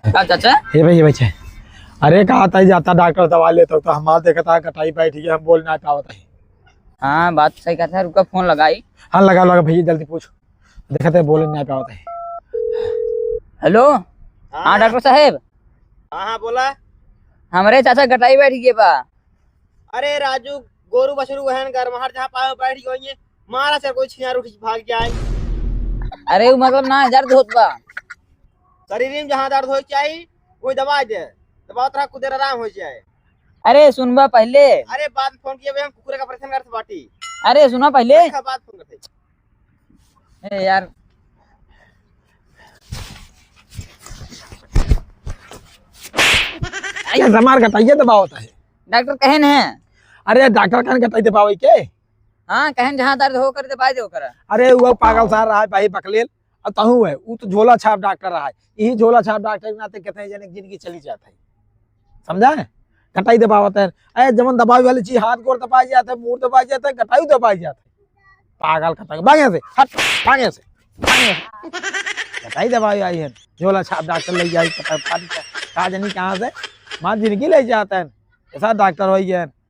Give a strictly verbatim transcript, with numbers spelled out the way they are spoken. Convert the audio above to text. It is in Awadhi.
का चाचा? ए भाई, ए भाई, छे। अरे, कहा ताई जाता डॉक्टर दवा लेता तो हमार देखता गटाई बैठ गया, हम बोल ना पावत है। हाँ, बात सही कहता है, रुका फोन लगाई। हाँ, लगा, लगा भैया, जल्दी पूछ। देखते हैं, बोले ना पावत है। हेलो। हाँ। हाँ, डॉक्टर साहेब। हाँ, हाँ, बोला। हमरे चाचा गटाई बैठ गए बा। अरे राजू, गोरू बछरू वहन गरमाहट जहाँ पावे बैठ गई है, मारा से कोई छिनार उठ भाग जाए। अरे, वो मतलब ना, दर्द होत बा। शरीर में जहाँ दर्द हो चाहिए, कोई दबा दे, दबावत रहा, कुछ देर आराम हो जाए। अरे, सुनबा पहले। अरे, बाद में फोन किए, हम कुकुर का ऑपरेशन करत बाटी। अरे, सुना पहले। अच्छा, बाद फोन करते। ए यार। ये हमार गटाइया दबावत है। डॉक्टर कहेन है? अरे, डॉक्टर कहेन गटाई दबावे के? हाँ, कहेन जहाँ दर्द हो कर दबाई दे ओकरा। अरे, वो पागल सार रहा है भाई बकलेल, और तहूँ है, वो तो झोला छाप डॉक्टर रहा है। यही झोला छाप डॉक्टर के नाते कितने जने की जिंदगी चली जात है, समझा है? गटाई दबावत है, अरे, जमन दबावे वाली चीज, हाथ गोड़ दबाई जात है, मूड़ दबाई जात है, गटाई दबाई जात है। पागल कतक, भाग यहाँ से, हट, भाग यहाँ से, भाग यहाँ से। गटाई दबावे आई है, झोला छाप डॉक्टर ले जाई, पता, पता नहीं क्या, का जानी कहाँ से, माँ जिंदगी ले जाते हैं, ऐसा डॉक्टर हो गए हैं।